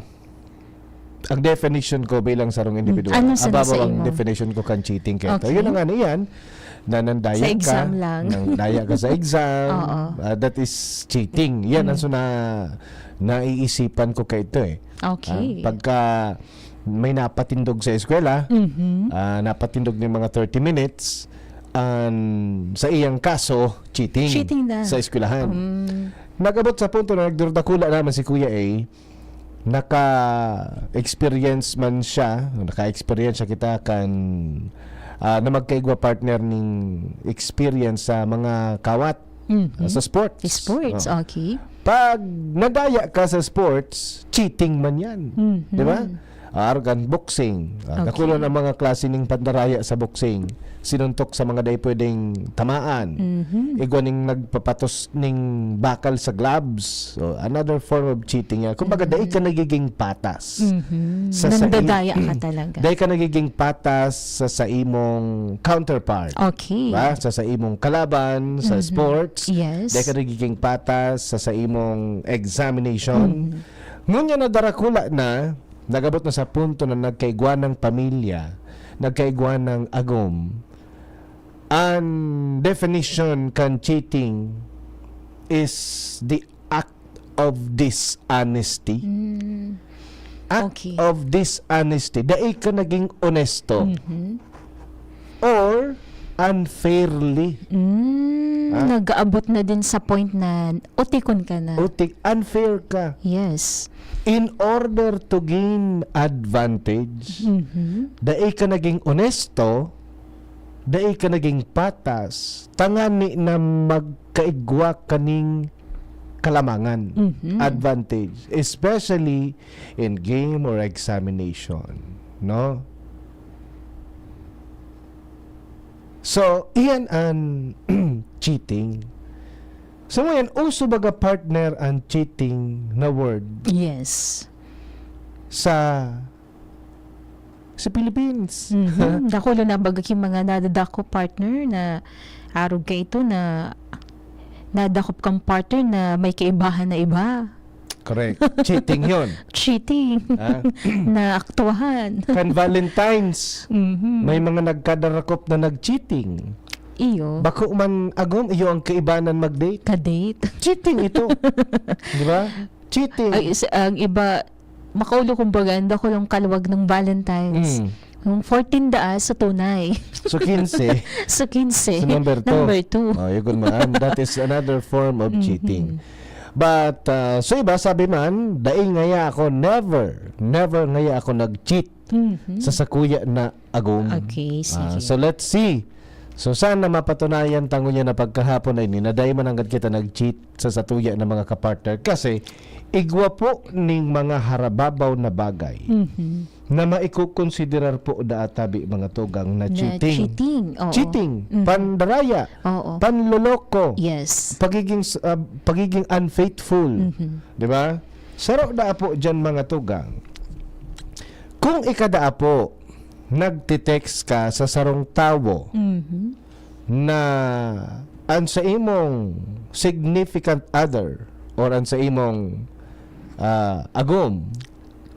ang definition ko bilang sarong individual. Ano sa Ababaw nasa ang imo? definition ko kan cheating kay to. Okay. Yun na nga na iyan, na nandaya Sa ka, exam lang. nandaya ka sa exam, Oo. ah, that is cheating. Yan ang Mm. suna-, naiisipan ko kay ito eh. Okay. Ah, pagka may napatindog sa eskwela, Mhm. ah, napatindog ng mga thirty minutes, an, sa iyang kaso, cheating Cheating na. sa eskwelahan. Mm. Nag-abot sa punto na nagdurdakula naman si Kuya A, naka-experience man siya, naka-experience siya kita kan, ah, na magkaigwa, partner, ning experience sa mga kawat, Mhm. ah, sa sports. Sports, Oh. okay. Pag nadaya ka sa sports, cheating man yan. Mhm. Di ba? Ah, arog kan boxing. Ah, Okay. nakulang ang mga klase ning pandaraya sa boxing. Sinuntok sa mga dai pwedeng tamaan. Mhm. Igwa ning nagpapatos ning bakal sa gloves. So, another form of cheating yan. Kumbaga, dai ka Mhm. nagiging patas Mhm. sa, sa Nandadaya im-, ka talaga. dai ka nagiging patas sa, sa imong counterpart. Okay. Ba? Sa, sa imong kalaban, sa Mhm. sports. Yes. Dai ka nagiging patas sa, sa imong examination. Mhm. Ngunyan na darakula na, nag-abot na sa punto na nagkaigwa ng pamilya, nagkaigwa ng agom. An definition kan cheating is the act of dishonesty. Mm. Act Okay. of dishonesty. Dai ka naging onesto. Mhm. Or unfairly. Mm, Ah. nag-aabot na din sa point na utikon ka na. Utik, unfair ka. Yes. In order to gain advantage, Mhm. dai ka naging onesto, dai ka naging patas, tangani na magkaigwa kaning kalamangan, Mhm. advantage, especially in game or examination, no? So, iyan ang cheating. So, ngayon, uso baga, partner, ang cheating na word Yes. sa sa Philippines. Mhm. Dakulo na baga ki mga nadadakop, partner, na arog ka ito na nadakop kang partner na may kaibahan na iba. Correct. Cheating yon. Cheating. Ah. Na aktuhan. Kan Valentine's, Mhm. may mga nagkadarakop na nag-cheating. Iyo. Bako man agom, iyo ang kaibanan mag-date. Ka-date. Cheating ito. Di ba? Cheating. Ay, is, ang iba, makaulo kumbaga, ang dakulong kaluwag ng Valentine's. Mm. Yung fourteen daa sa tunay. So, quince. So, quince. So, number two. Number two. Oh, yun man. That is another form of Mhm. cheating. But, uh, so iba, sabi man, dai ngaya ako, never, never ngaya ako nag-cheat Mhm. sa sakuya na agom. Okay, sige. Ah, so, let's see. So, sana mapatunayan ta ngunyan na pagkahapon na ini, na dai man nanggad kita nag-cheat sa satuya na mga kapartner. Kasi, igwa po ning mga harababaw na bagay Mhm. na maikukonsiderar po da tabi, mga tugang, na Na cheating. cheating, oo. Cheating, Mhm. pandaraya, Oo. panloloko, Yes. pagiging s- ah, pagiging unfaithful, Mhm. di ba? Saro da po diyan, mga tugang. Kung ika da po nagte-text ka sa sarong tawo Mhm. na an sa imong significant other or an sa imong, ah, agom,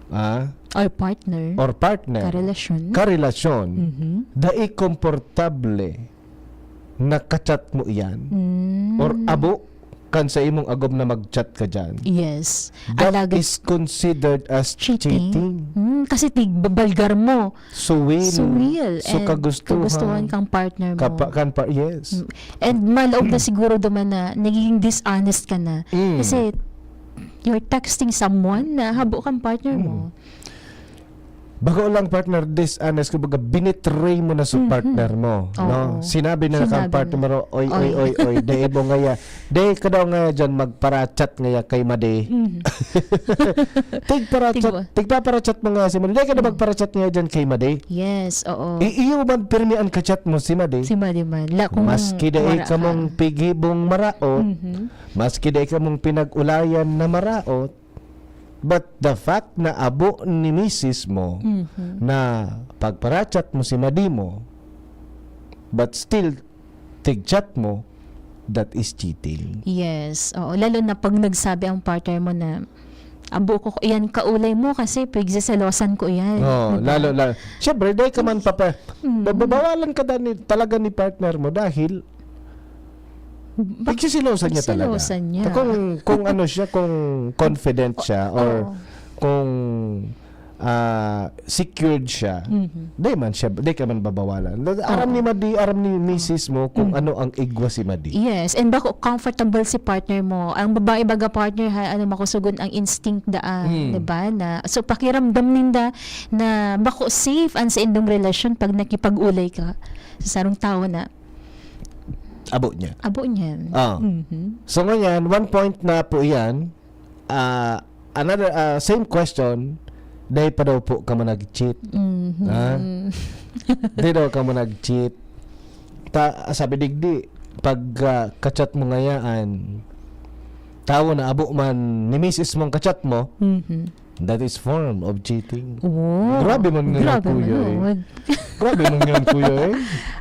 ah, Or partner. or partner, Karelasyon. karelasyon, Mhm. dai komportable na ka-chat mo iyan Mm. or abo kan sa imong agom na mag-chat ka diyan. Yes. That Alagad is considered as cheating. cheating. Mm, kasi tigbabalgar mo. Suwil. Suwil. So, And kagustuhan. kagustuhan kang partner mo. Kapa, kan pa, yes. Mm. And malaog na siguro duman na nagiging dishonest ka na. Mm. Kasi you're texting someone na habo kang partner mo. Bako lang, partner, dishonest, kumbaga, binitray mo na sa Mhm. partner mo, Oo. no? Sinabi na Sinabi kang partner na. mo, "Oy, oy, Oy. oy, oy, dai mo ngaya, dai ka daw ngaya diyan magparachat ngaya kay Madi." Mhm. Tigparachat, Tigwa. tigpaparachat mo ngaya si Madi. Dai ka daw Mm. magparachat ngaya diyan kay Madi. Yes, oo. I-, iyo man pirmi an ka-chat mo si Madi. Si Madi man. La, kung Maski dai wala ka mong pigibong maraot, Mhm. maski dai ka mong pinag-ulayan na maraot, but the fact na abo ni misis mo Mhm. na pagparachat mo si Madi mo, but still tig-chat mo, that is cheating. Yes. Oo. Lalo na pag nagsabi ang partner mo na, "Abo ko, iyan kaulay mo kasi pigseselosan ko iyan." Oh, Diba? lalo, lalo. Siyempre, dai ka man papa, Mm. babawalan ka da ni, talaga ni partner mo dahil Bak- pigseselosan niya talaga. Pigseselosan niya. Kung, kung ano siya, kung confident siya or Oo. kung ah, secured siya, Mhm. dai man siya, dai ka man babawalan. Aram Oo. ni Madi, aram ni misis mo kung Mhm. ano ang igwa si Madi. Yes, and bako comfortable si partner mo. Ang babae baga partner ha, ano, makusugon ang instinct daa, Mm. di ba? Na, so, pakiramdam ninda na bako safe ang sa indong relasyon pag nakipag-ulay ka sa sarong tawo na Abo niya. abo niyan. Ah. Mhm. So, ngayon, one point na po iyan. Ah, another, ah, same question, dai pa daw po ka man nag-cheat. Mhm. Ah? Dai daw ka man nag-cheat. Ta, sabi digdi, pag, ah, ka-chat mo ngayaan, tawo na abo man ni misis mong ka-chat mo, Mhm. that is form of cheating. Oh. Grabe man nga, Grabe kuya, man, eh. oh. Grabe man nga, kuya, eh.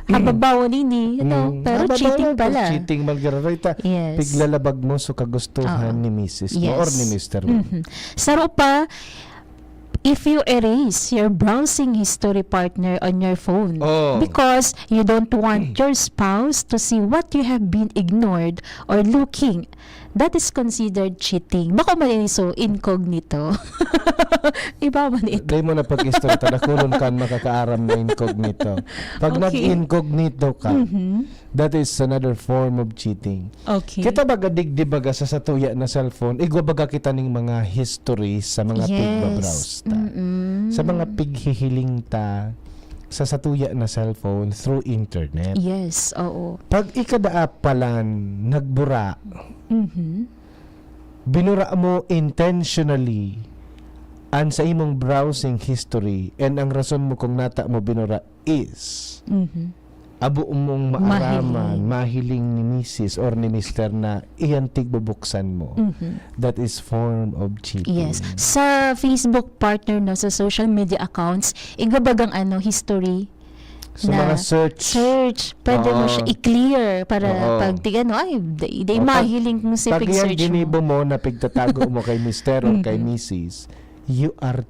Hababaw nini, ito, Mm. pero Hababaw cheating lang pag pala. Cheating man, Gerarita. Yes. Piglalabag mo sa kagustuhan Oo. ni misis mo Yes. or ni mister mo. Mhm. Saro pa, if you erase your browsing history, partner, on your phone Oh. because you don't want your spouse to see what you have been ignored or looking, that is considered cheating. Bako man ini so incognito. Iba man ito. Dai mo na pag-istorya, ta dakulon kan makakaaram na incognito. Pag Okay. nag-incognito ka, Mhm. that is another form of cheating. Okay. Kita baga digdi baga sa satuya na cellphone, igwa baga kita ning mga history sa mga Yes. pigbabrowse ta. Mm-mm. Sa mga pighihiling ta sa satuya na cellphone through internet. Yes, oo. Pag ika daa palan nagbura, Mhm. binura mo intentionally an sa imong browsing history, and ang rason mo kung nata mo binura is Mhm. abo mong maaraman, Mahiling. mahiling ni misis or ni mister na iyan tigbubuksan mo. Mhm. That is form of cheating. Yes. Sa Facebook partner, no, sa social media accounts, igwa bagang ano, history Sa na mga search. search. Pwede mo Oo. siya i-clear para Oo. pag tig-, ano, ay, di, di Oo, pag, mahiling kung si pag pig-search mo. ginibo mo na pigtatago mo kay mister or kay Mhm. misis, you are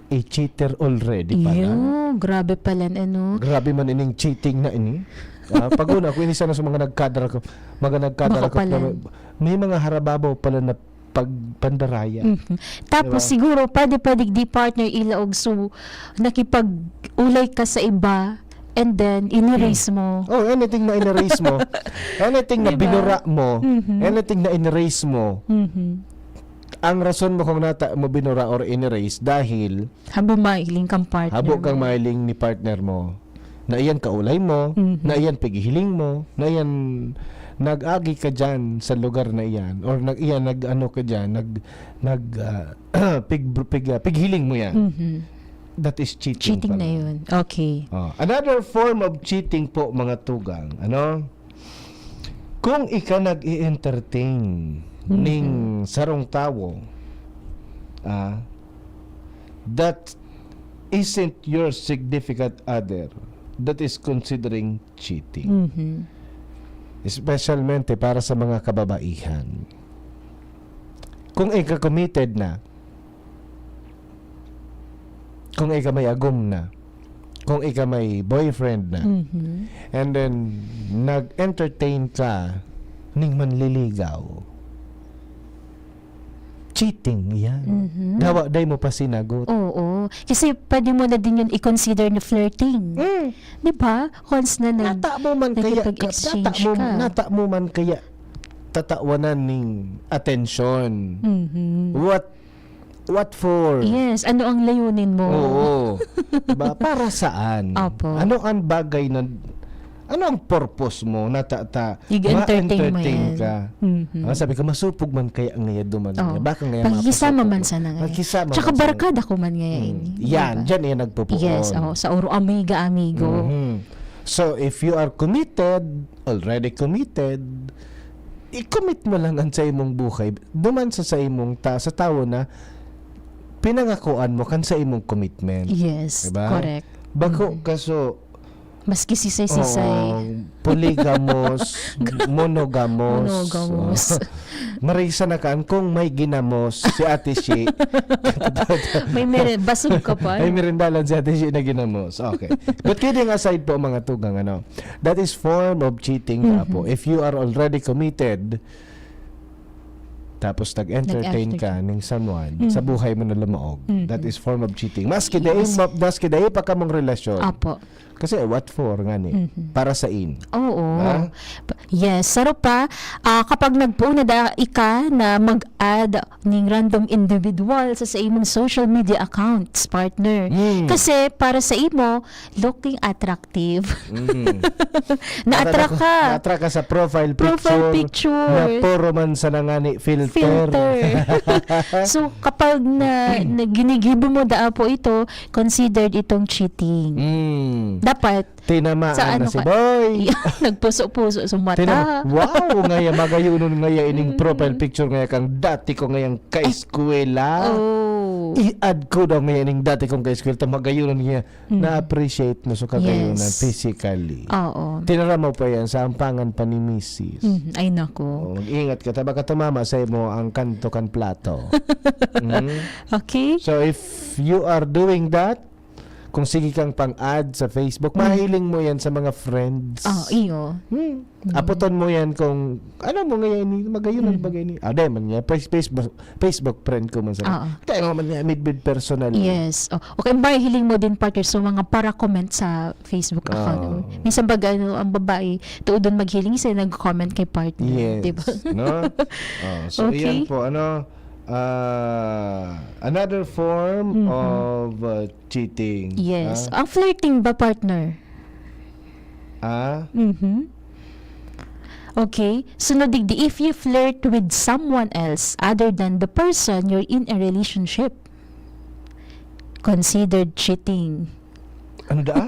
a cheater already pala. Iyo, grabe pala, ano? Grabe man ining cheating na ini. Ah, pag una, kung ini sana sa mga nagkadara ko, mga nagkadara Baka ko, pala. may, may mga harababaw pala na pagpandaraya. Mhm. Tapos Diba? siguro, pwede, pwede di partner ilaog, so, nakipag-ulay ka sa iba, and then, in-erase mo. Oh, anything na in-erase mo, anything na Diba? binura mo, Mhm. anything na in-erase mo, Mhm. ang rason mo kung nata mo binura or in-erase dahil Habo mahiling kang partner habo kang mo. mahiling ni partner mo. Na iyan kaulay mo, Mhm. na iyan pighiling mo, na iyan nag-agi ka diyan sa lugar na iyan, or nag-, iyan nag-ano ka diyan, nag-, nag-, ah, pig-, pig-, ah, pighiling mo yan. Mhm. That is cheating Cheating pala. na yun. Okay. Oh, another form of cheating po, mga tugang, ano? Kung ika nag-i-entertain Mhm. ning sarong tawo, ah, that isn't your significant other, that is considering cheating. Mhm. Especialmente para sa mga kababaihan. Kung ika committed na, kung ika may agom na, kung ika may boyfriend na, Mhm. and then nag-entertain ka ning manliligaw, cheating yan. Mhm. Dawa, dai mo pa sinagot. Oo. Kasi pwede mo na din yun i-consider na flirting. Mm. Di ba? Once na nag-, Nata mo man kaya, nakipag-exchange nata mo, ka. nata mo man kaya tatawanan ning atensyon. Mhm. What, what for? Yes, ano ang layunin mo? Oo. Diba? Para saan? Opo. Ano ang bagay na, ano ang purpose mo na ta, ta, Ig-entertain mo ma-entertain yan. ka? Mhm. Ah, sabi ko, masupog man kaya ngaya duman Oo. niya. Baka ngaya Pagkisama mapasupog man mo. sana ngaya. Pagkisama Tsaka man sana. barkada ko man ngaya Hmm. ini. Yan, Diba? dyan yan nagpupuon. Yes, oh, sa oro amiga, amigo. Mhm. So, if you are committed, already committed, i-commit mo lang ang sa imong buhay, duman sa, sa imong ta-, sa tawo na pinangakuan mo kan sa imong commitment. Yes, Diba? correct. Bako Mhm. kaso, Maski sisay-sisay. oo, polygamous, monogamous. Monogamous. Oo. Marisa na kaan kung may ginamos si Ate Shi. May mere-, basog ka pa. May merindalan si Ate Shi na ginamos. Okay. But kidding aside po, mga tugang, ano, that is form of cheating, Mhm. apo. If you are already committed, tapos nag-entertain Nag-entertain. ka ning someone, Mhm. sa buhay mo na lumaog, Mhm. that is form of cheating. Maski dai Yes. ma-, maski dai pa kamong relasyon. Apo. Kasi what for nga ni? Mhm. Para sa in. Oo. Ha? Pa-, yes. Saro pa, ah, kapag nagpoon na da ika na mag-add ning random individual sa, sa imong social media accounts, partner. Hmm. Kasi para sa imo, looking attractive. Mhm. Na-attract Nata-, ka. na-attract ka sa profile Profile picture picture. na puro man sana ngani filter. Filter. So, kapag na, na ginigibo mo daa po ito, considered itong cheating. Mm. Dapat, Tinamaan sa na ano si ka, Boy. Nagpuso-puso sa mata. Tinama-, wow, ngaya, magayonon ngaya ining Mm. profile picture ngaya kang dati ko ngayang kaeskwela. Oh. I-add ko daw ngaya ining dati kong kaeskwela. Ta magayonon ngaya, Mm. na-appreciate mo sa kagayonan Yes. physically. Oo. Tinaramaw pa yan, sa ampangan pa ni misis. Mm, ay, nako. Oh, mag-ingat ka. Ta baka tumama sa imo ang kanto kan plato. Mm. Okay. So, if you are doing that, kung sige kang pang-add sa Facebook, Hmm. mahiling mo yan sa mga friends. Ah, iyo. Hmm. Hmm. Apoton mo yan kung, ano mo ngayon ni, magayon ang Hmm. bagay ni. Ah, di man nga, face-, Facebook, Facebook friend ko man sa. Oo. Kaya nga man nga, mid-, mid personal. Yes. Oh. Okay, mahiling mo din, partner, sa mga para-comment sa Facebook account. Oo. Minsan baga, ano, ang babae, tuod doon maghiling, isa nag-comment kay partner. Yes. Di ba? No? Oh, so, Okay. iyan po, ano, ah, another form Mhm. of, uh, cheating. Yes. Ah? Ang flirting ba, partner? Ah? Mhm. Okay? Sunod digdi, if you flirt with someone else other than the person you're in a relationship, considered cheating. Ano daa?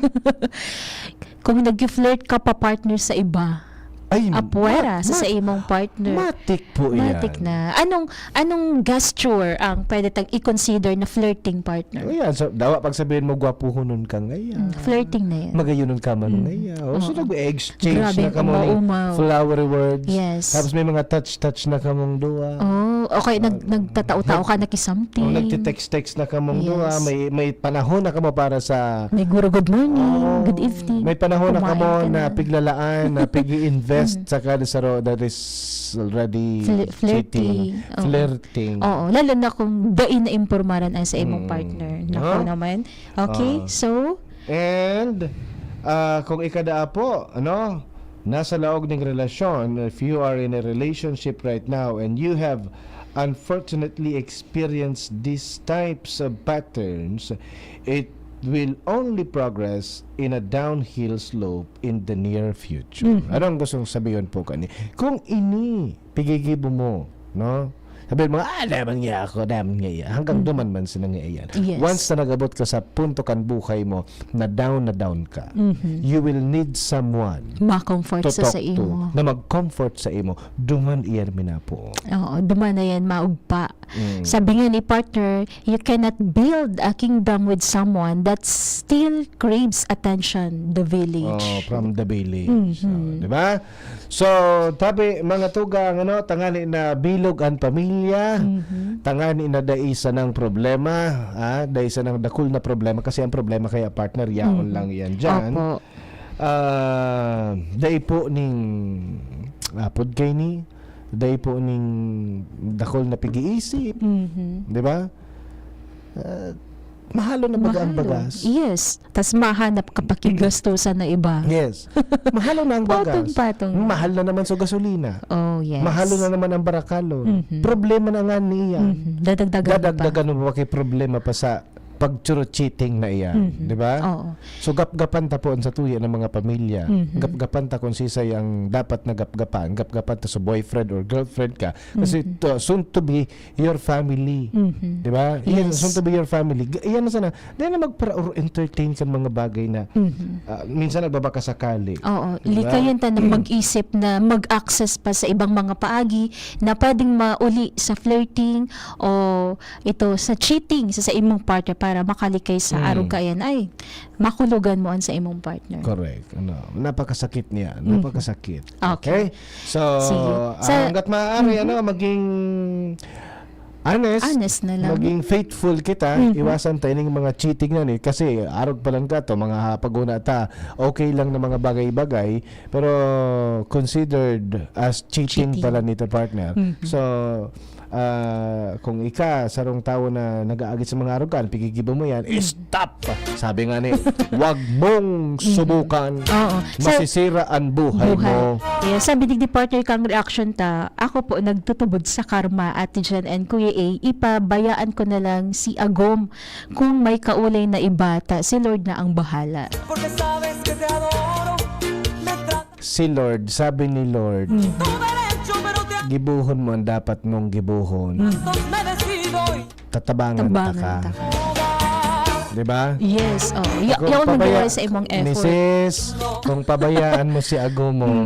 Kung nag-flirt ka pa, partner, sa iba, Ay, apwera mat- sa, sa mat- imong partner. Matik po yan. Matik na. Anong anong gesture ang pwede tang i-consider na flirting, partner? Ayan, so, dawa pag sabihin mo, gwapuhonon ka ngayon. Mm, flirting na yan. Magayunon ka man Mm. ngayon. O, so, Oo. nag-exchange Grabe na ang kamo ng umaumaw. flowery words. Yes. Tapos may mga touch-touch na kamong duwa. Oh, okay, nag, Ah, nagtatao-tao nag- ka na ki something. O, nagte-text-text na kamong Yes. duwa. May, may panahon na kamo para sa May guro, good morning, Oo. good evening. May panahon na Kumain kamo ka na na. piglalaan, na Mm. pig-invest sa kada saro, that is already Fli- flirty. cheating. Oo. Flirting. Oo, lalo na kung dai na impormaran ang sa imong Mm. partner. No? Nako naman. Okay, Ah. so, And ah, kung ikadaa po, ano, nasa laog ning relasyon, if you are in a relationship right now and you have unfortunately experienced these types of patterns, it will only progress in a downhill slope in the near future. Mhm. Anong gustong sabihin po kani? Kung ini, pigigibo mo, no? Sabi mo, "Ah, daman nga ako, daman nga iya." Hanggang Mm. duman man sila nga iyan. Yes. Once na nag-abot ka sa punto kan buhay mo na down na down ka, Mhm. you will need someone Ma-comfort to sa, talk sa to, imo. Na mag-comfort sa imo. Duman iyan minapo. Oo, duman na yan, maugpa. Mm. Sabi nga ni partner, "You cannot build a kingdom with someone that still craves attention, the village." Oh, from the village. Mhm. So, di ba? So, tabi, mga tugang, ano, tangani na bilog ang pamilya, Mhm. tangani na dai sanang problema, ah, dai sanang dakul na problema, kasi ang problema kaya, partner, yaon Mhm. lang yan dyan. Opo. Ah, dai po ning, apod kay ni, dai po ning dakul na pig-iisip, Mhm. di ba? Ah, mahalo na baga ang Mahalo. bagas. Yes. Tas mahanap ka pa ki gastusan na iba. Yes. Mahalo na ang bagas. Patong-patong. Mahal na naman sa gasolina. Oh, yes. Mahalo na naman ang barakalon. Mhm. Problema na nga niya. Mhm. Dadagdagan mo pa. Dadagdagan mo pa kay problema pa sa pag-cheating na iyan, Mhm. di ba? Oo. So, gapgapan ta po ang satuya ng mga pamilya. Mhm. Gapgapan ta kung sisay ang dapat na gapgapan. Gapgapan ta sa boyfriend or girlfriend ka. Kasi Mhm. to, soon to be your family. Mhm. Di ba? Yan, Yes. soon to be your family. G- Yan na sana. Dahil na magpara or entertain sa mga bagay na Mhm. ah, minsan nagbabaka sakali. Oo, Di ba? likayan ta na mag-isip na mag-access pa sa ibang mga paagi na pwedeng mauli sa flirting o ito sa cheating sa, sa imong partner para makalikay sa Mm. arog kayan ay makulugan mo an sa imong partner. Correct. Ano, napakasakit niya. Mhm. Napakasakit. Okay. So, Sige. ah, Sa- hanggat maaari, Mhm. ano, maging honest, Honest na lang. maging faithful kita, Mhm. iwasan ta ining mga cheating na ni, kasi arog pa lang ka to, mga paguna ta, okay lang na mga bagay-bagay, pero considered as cheating, Cheating. pala nito, partner. Mhm. So, ah, kung ika, sarong tawo na nag-aagit sa mga arogan, pigigibo mo yan, Mhm. stop! Sabi nga ni, "Wag mong Mhm. subukan. Oo. Sa Masisira ang buhay, buhay. mo." Yeah, sabi digdi, partner, kang reaction ta, ako po nagtutubod sa karma, Ate Jan and Kuya A, ipabayaan ko na lang si agom kung may kaulay na iba ta, si Lord na ang bahala. Porque sabes que te adoro, me tratas Si Lord, sabi ni Lord, Mm. tu derecho, pero te "Gibuhon mo ang dapat mong gibuhon. Mm. Entonces me decido y Tatabangan ta Tabangan ka." ta. Di ba? Yes, oh. Ya, Kung yaon man pabaya-, daw sa imong effort. Misis, kung pabayaan mo si agom mo, Mm.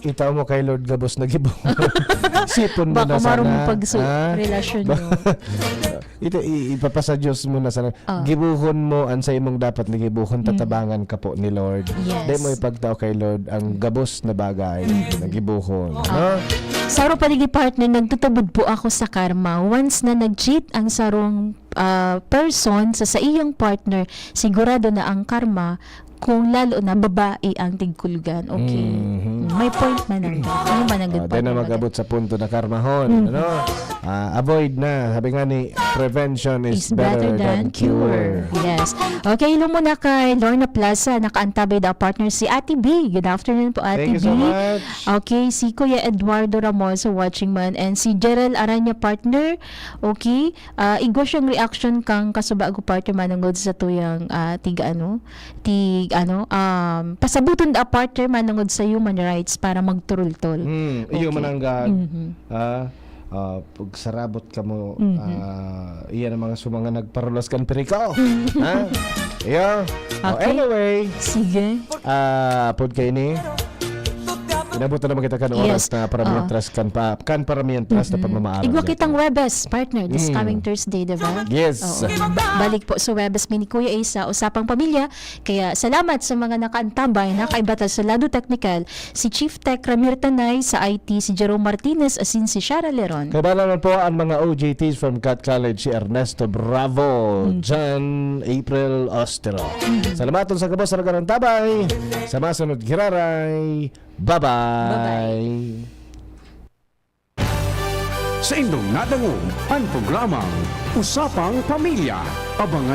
itaw mo kay Lord gabos na gibuhon. Sipon mo Baka na sana. marong pagsu- Ha? relasyon Ba- nyo. Ito, i- ipapasa Diyos mo na sana. Ah. Gibuhon mo ang sa imong dapat na gibuhon, Mm. tatabangan ka po ni Lord. Yes. Di mo ipagtao kay Lord ang gabos na bagay Mm. na gibuhon. Ah. No? Sa aro pa digdi, partner, nagtutubod po ako sa karma. Once na nag-cheat ang sarong, ah, person sa, sa iyang partner, sigurado na ang karma kung lalo na babae ang tigkulgan. Okay. Mhm. May point man ang, ano man ang Ah, good di na partner, mag-abot sa punto na karmahon. Mhm. Ano? Ah, avoid na. Sabi nga ni, "Prevention is Is better better than than cure." cure. Yes. Okay, hello muna kay Lorna Plaza. Nakaantabay daw, partner, si Ate B. Good afternoon po, Ate Thank you so B. much. Okay, si Kuya Eduardo Ramoso watching man, and si Jerel Aranya, partner. Okay, ah, igwa siyang reaction kang kasubago, partner, manungod sa tuyang, ah, tig ano, tig ano, um, pasabuton da, partner, manungod sa human rights para magturultol. Hmm, iyo Okay. mananggad. Mhm. Ah, ah, pagsarabot kamo, Mhm. ah, iyan ang mga sumanga nagparulas kan piriko. Ha? Iyo. Oh, Okay. anyway, Sige. ah, pod kayo ni. Inabot na naman kita kan oras Yes. na para Oo. mientras kan pa, kan para mientras na Mm-mm. pagmamaaram Igwa natin. kitang Webes, partner, this Mm. coming Thursday, di ba? Yes. Oo. Balik po sa Webes mi ni Kuya Ace sa Usapang Pamilya. Kaya salamat sa mga nakaantabay, nakaibatal sa lado teknikal, si Chief Tech Ramir Tanay, sa I T, si Jerome Martinez, asin si Shara Leron. Kaya bala naman po ang mga O J Ts from Cat College, si Ernesto Bravo, Mm. John April Ostero. Mm. Salamat sa gabos sa nag-antabay. Sa masunod giraray. Bye-bye. Bye-bye. Sa indong nadangog, ang programang Usapang Pamilya. Abangan